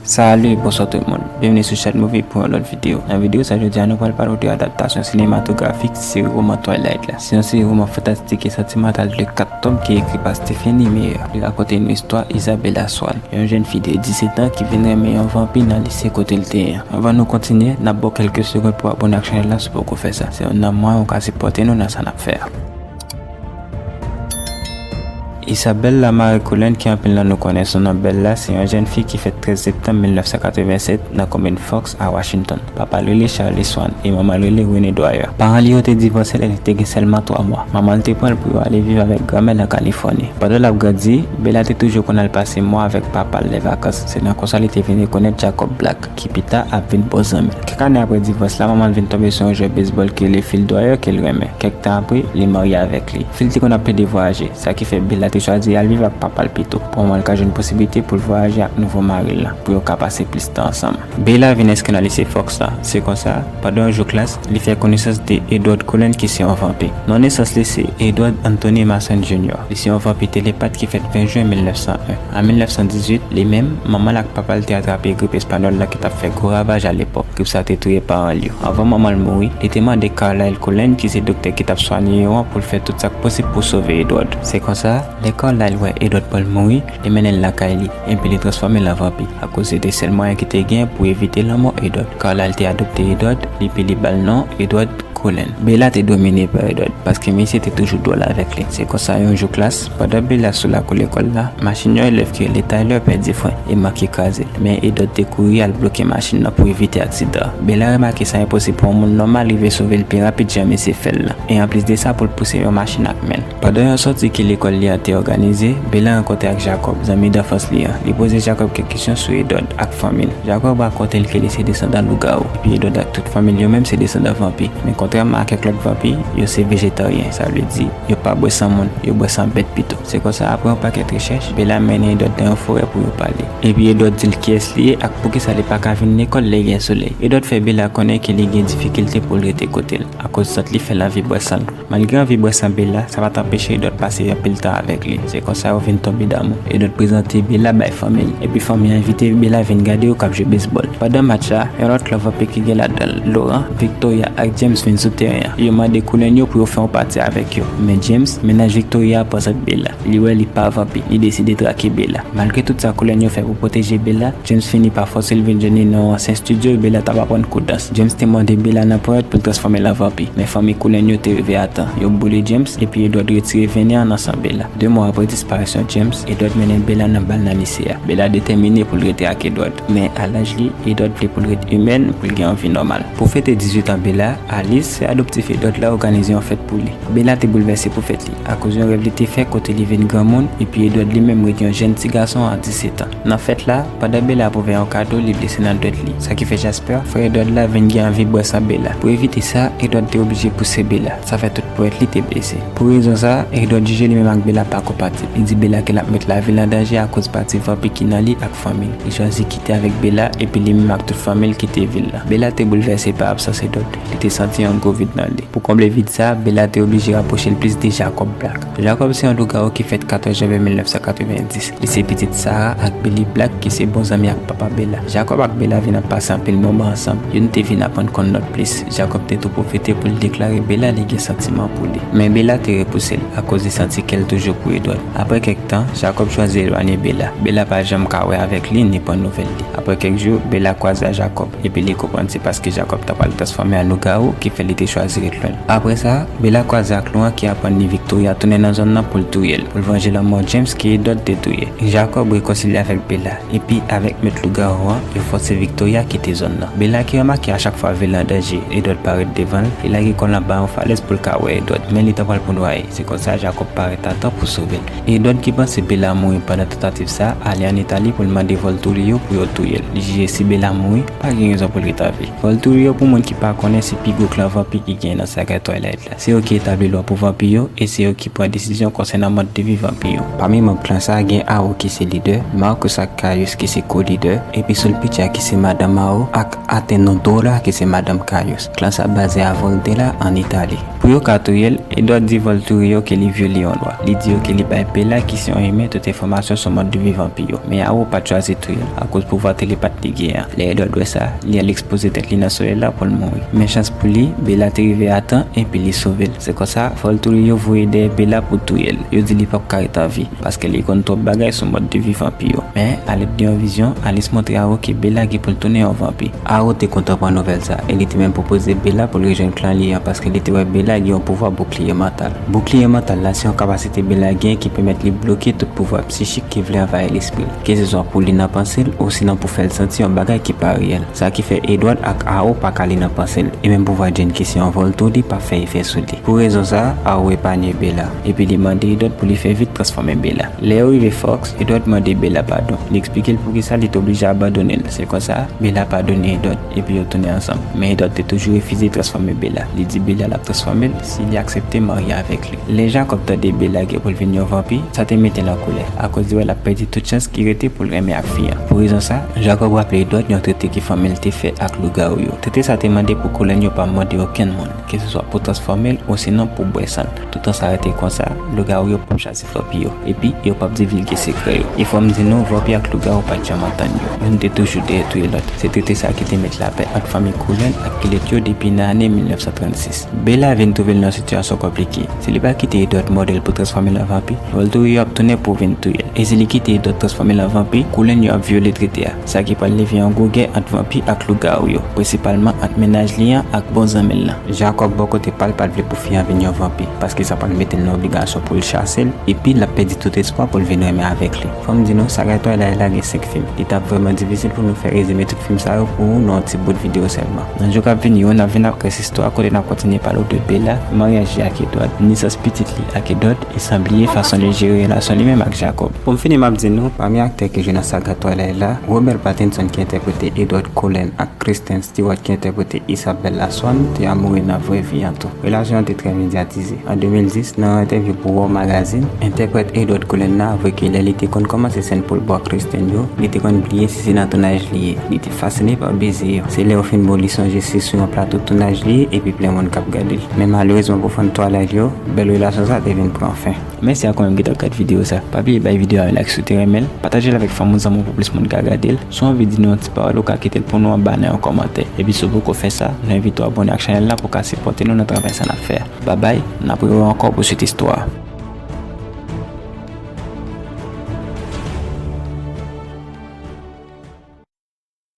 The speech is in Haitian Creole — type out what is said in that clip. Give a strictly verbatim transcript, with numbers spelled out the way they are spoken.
Salut, bonsoir tout le monde. Bienvenue sur Chat Movie pour un autre vidéo. Nan videyo sa jodi a, nou pral pale de adaptasyon sinematografik seri woman Twilight la. Se yon seri woman fantastik e santimantal de kat tòm ki ekri pa Stephenie Meyer. Li rakonte nou istwa Isabella Swan, yon jèn fi de disèt an ki vin renmen yon vanpi nan lise kote l te ye. Anvan nou kontinye, n ap ba w kèlke segond pou abòne ak chanèl la si w poko fè sa. Se youn nan mwayen ou ka sipòte nou nan sa n ap fè a. Isabella Marie Cullen, ki anpil nan nou konnen sou non Bella, se yon jèn fi ki fèt trèz septanm mil nèf san katrevennsèt nan komin Fox a Washington. Papa l rele Charlie Swan e manman l rele Renée Dwyer. Paran li yo te divòse lè li te gen sèlman twa mwa. Manman l te pran l pou yo ale viv avèk granmè l an Kalifòni. Pandan l ap grandi, Bella te toujou konn al pase mwa avèk papa l lè vakans. Se nan konsa li te vin rekonèt Jacob Black, ki pita ap vin bon zanmi l. Kèk ane apre divòs la, manman l vin tonbe sou yon jwè bezbòl ki rele Phil Dwyer ke l renmen. Kèk tan apre, li marye avèk li. Phil te konn ap plede vwayaje, sa ki fè Bella te chwazi al viv ak papa l pito, pou manman l ka jwenn posiblite pou l vwayaje ak nouvo mari l la, pou yo ka pase plis tan ansanm. Bella vin enskri nan lise Fox la. Se konsa, pandan yon jou klas, li fè konesans de Edward Cullen ki se yon vanpi. Non nesans li se Edward Anthony Mason Junior. Li se yon vanpi telepat ki fèt ven jen mil nèf san en. An mil nèf san dizuit, li menm, manman l ak papa l te atrape grip espanyòl la ki t ap fè gwo ravaj alepòk. Grip sa te touye paran l yo. Anvan manman l mouri, li te mande Carlisle Cullen, ki se doktè ki t ap swanye yo an, pou l fè tout sa k posib pou sove Edward. Se konsa, lè Carlisle wè Edward pral mouri, li mennen l lakay li, epi li transfòme l an vanpi. Akoz se te sèl mwayen ki te gen pou evite lanmò Edward. Carlisle te adopte Edward, epi li ba l non Edward Cullen. Bella te domine pa Edward, paske misye te toujou dwòl avèk li. Se konsa, yon jou klas, pandan Bella sou lakou lekòl la, machin yon elèv ki rele Tyler pèdi fren e manke kraze l. Men Edward te kouri al bloke machin nan pou evite aksidan. Bella remake sa enposib pou yon moun nòmal rive sove l pi rapid jan misye fè l la. E anplis de sa, pou l pouse yon machin ak men l. Pandan yon sòti ke lekòl li an te òganize, Bella rankontre ak Jacob, zanmi danfans li an. Li poze Jacob kèk kesyon sou Edward ak fanmi l. Jacob rakonte l ke li se desandan lougawou, epi Edward ak tout fanmi l yo menm se desandan vanpi. Men kontrèman a kèk lòt vanpi, yo se vejetaryen, sa vle di, yo pa bwè san moun, yo bwè san bèt pito. Se konsa, apre yon pakèt rechèch, Bella mennen Edward nan yon forè pou yo pale. Epi Edward di l kiyès li ye ak poukisa li pa ka vin lekòl lè gen solèy. Edward fè Bella konnen ke li gen difikilte pou l rete kote l, akoz sant li fè l anvi bwè san l. Malgre anvi bwè san Bella, sa pa t anpeche Edward pase anpil tan avèk li. Se konsa yo vin tonbe damou. Edward prezante Bella bay fanmi l, epi fanmi an envite Bella vin gade yo k ap jwe bezbòl. Pandan match la, yon lòt klèb vanpi ki gen ladan l Laurent, Victoria ak James vin sou teren an. Yo mande Cullen yo pou yo fè yon pati avèk yo. Men James, mennaj Victoria, pran sant Bella. Li wè li pa vanpi, li deside trake Bella. Malgre tout sa Cullen yo fè pou pwoteje Bella, James fini pa fòse l vin jwenn li nan yon ansyen estidyo Bella t ap aprann kou dans. James te mande Bella nan ponyèt pou l transfòme l an vanpi. Men fanmi Cullen yo te rive a tan. Yo boule James, epi Edward retire venen an nan san Bella. De mwa apre disparisyon James, Edward mennen Bella nan bal nan lise a. Bella detèmine pou l rete ak Edward. Men a laj li, Edward vle pou l ret imèn, pou l gen yon vi nòmal. Pou fete dizuit an Bella, Alice, sè adoptif Edward la, òganize yon fèt pou li. Bella te boulvèse pou fèt li, akoz yon rèv li te fè kote li vin granmoun, epi Edward li menm ret yon jèn ti gason a disèt an. Nan fèt la, pandan Bella ap ouvè yon kado, li blese nan dwèt li. Sa ki fè Jasper, frè Edward la, vin gen anvi bwè san Bella. Pou evite sa, Edward te oblije pouse Bella. Sa fè tout ponyèt li te blese. Pou rezon sa, Edward jije li menm ak Bella pa konpatib. Li di Bella ke l ap met lavi l an danje akoz pati vanpi ki nan li ak fanmi l. Li chwazi kite avèk Bella, epi li menm ak tout fanmi l kite vil la. Bella te boulvèse pa absans Edward. Li te santi yon gwo vid nan li. Pou konble vid sa, Bella te oblije rapwoche l plis de Jacob Black. Jacob se yon lougawou ki fèt katòz janvye mil nèf san katrevenndis. Li se pitit Sarah ak Billy Black, ki se bon zanmi ak papa Bella. Jacob ak Bella vin ap pase anpil moman ansanm. Youn te vin aprann konn lòt plis. Jacob te tou pwofite pou l deklare Bella li gen santiman pou li. Men Bella te repouse l, akoz li santi kè l toujou pou Edward. Apre kèk tan, Jacob chwazi elwanye Bella. Bella pa janm ka wè avèk li ni pran nouvèl li. Apre kèk jou, Bella kwaze ak Jacob, epi li konprann se paske Jacob ta pral transfòme an lougawou ki fè li te chwazi ret lwen l. Apre sa, Bella kwaze ak Laurent ki aprann li Victoria tounen nan zòn nan pou l touye l, pou l vanje lanmò James ke Edward te touye. Jacob rekonsilye avèk Bella, epi avèk mèt lougawou an, yo fòse Victoria kite zòn nan. Bella ki remake a chak fwa vi l an danje, Edward parèt devan l, li lage kò l anba yon falèz pou l ka wè Edward, men li ta pral pou nwaye. Se konsa Jacob parèt a tan pou sove l. Edward ki panse Bella mouri pandan tantativ sa, ale ann Itali pou l mande Volturi yo pou yo touye l. Li jije si Bella mouri, pa gen rezon pou l ret an vi. Volturi yo, pou moun ki pa konnen, se pi gwo klan vanpi ki genyen nan saga Twilight la. Se yo ki etabli lwa pou vanpi yo, e se yo ki pran desizyon konsènan mòd de vi vanpi yo. Pami manm klan sa, gen Awo ki se lidè, Marcus ak Caius ki se ko-lidè, epi Sulpicia ki se madanm Awo, ak Atenodora ki se madanm Caius. Klan sa baze a Volterra, ann Itali. Pou yo ka touye l, Edward di Volturi yo ke li vyole yon lwa. Li di yo ke li bay Bella, ki se yon imen, tout enfòmasyon sou mòd de vi vanpi yo. Men Aro pa t chwazi touye l akoz pouvwa telepat li genyen an. Lè Edward wè sa, li al ekspoze tèt li nan solèy la pou l mouri. Men chans pou li, Bella te rive a tan epi li sove l. Se konsa, Volturi yo voye dèyè Bella pou touye l. Yo di li p ap ka ret an vi, paske li konn twòp bagay sou mòd de vi vanpi yo. Men, alèd de yon vizyon, Alice montre Aro ke Bella gen pou l tounen yon vanpi. Aro te kontan pran nouvèl sa, e li te menm pwopoze Bella pou l rejwenn klan li an, paske li te wè Bella gen yon pouvwa boukliye mantal. Boukliye mantal la se yon kapasite Bella gen ki pèmèt li bloke tout pouvwa psichik ki vle anvayi lespri l, keseswa pou li nan panse l, osinon pou fè l santi yon bagay ki pa reyèl. Sa ki fè Edward ak Aro pa ka li nan panse l, e menm pouvwa Jane ki se yon Volturi pa fè efè sou li. Pou rezon sa a, Aro epanye Bella, epi li mande Edward pou li fè vit transfòme Bella. Lè yo rive Forks, Edward mande Bella padon. Li eksplike l poukisa li te oblije abandone l. Se konsa, Bella padone Edward, epi yo tounen ansanm. Men Edward te toujou refize transfòme Bella. Li di Bella l ap transfòme l si li aksepte marye avèk li. Lè Jacob tande Bella gen pou l vin yon vanpi, sa te mete l an kolè, akoz li wè l ap pèdi tout chans ki rete pou l renmen ak fi an. Pou rezon sa, Jacob raple Edward yon trete ke fanmi l te fè ak lougawou yo. Trete sa te mande pou Cullen yo pa mòde okenn moun, keseswa pou transfòme l osinon pou bwè san l. Toutan sa rete konsa, lougawou yo p ap chase vanpi yo, epi yo p ap divilge sekrè yo. E fò m di nou, vanpi ak lougawou pa t janm antann yo. Youn te toujou dèyè touye lòt. Se trete sa ki te met lapè ant fanmi Cullen ak Gillett yo depi nan ane mil nèf san trannsis. Bella vin twouve l nan yon sitiyasyon konplike. Si li pa kite Edward mòde l pou transfòme l an vanpi, Volturi yo ap tounen pou vin touye l. E si li kite Edward transfòme l an vanpi, Cullen yo ap vyole trete a, sa ki pral leve yon gwo gè ant vanpi ak lougawou yo, prensipalman ant mennaj li an ak bon zanmi l lan. Jacob, bò kote pa l, pa t vle pou fi an vin yon vanpi, paske sa pral mete l nan obligasyon pou l chase l, epi l ap pèdi tout espwa pou l vin renmen avèk li. Fò m di nou, saga Twilight la gen senk fim. Li t ap vrèman difisil pou nou fè rezime tout fim sa yo pou ou nan yon ti bout videyo sèlman. Nan jou k ap vini yo, n ap vin ak rès istwa kote n ap kontinye pale w de Bella, maryaj li ak Edward, nesans pitit li ak Edward, e san bliye fason li jere relasyon li menm ak Jacob. Pou m fini, m ap di nou, pami aktè ki jwe nan saga Twilight la, Robert Pattinson ki entèprete Edward Cullen ak Kristen Stewart ki entèprete Isabella Swan te amoure nan vrè vi an tou. Relasyon an te trè medyatize. An de mil dis, nan yon entèvyou pou War Magazine, entèprèt Edward Cullen la avwe ke lè li te konn kòmanse sèn pou l bò ak Kristen yo, li te konn bliye si se nan tounaj li ye. Li te fasine pa beze yo. Se lè yo fin bo li sonje se sou yon plato tounaj li ye epi plen moun k ap gade l. Men malerezman pou fan Twilight yo, bèl relasyon sa te vin pran fen. Mèsi a ou menm ki t ap gad videyo sa. Pa bliye bay videyo a yon like si w te renmen l, pataje l avèk fanmi w, zanmi w pou plis moun ka gade l. Si w anvi di nou yon ti pawòl, ou ka kite l pou nou anba nan yon kòmantè. Epi si w poko fè sa, nou envite w abòne ak chanèl la pou w ka sipòte nou nan travay sa n ap fè a. Babay, n ap rewè ankò pou swit istwa a.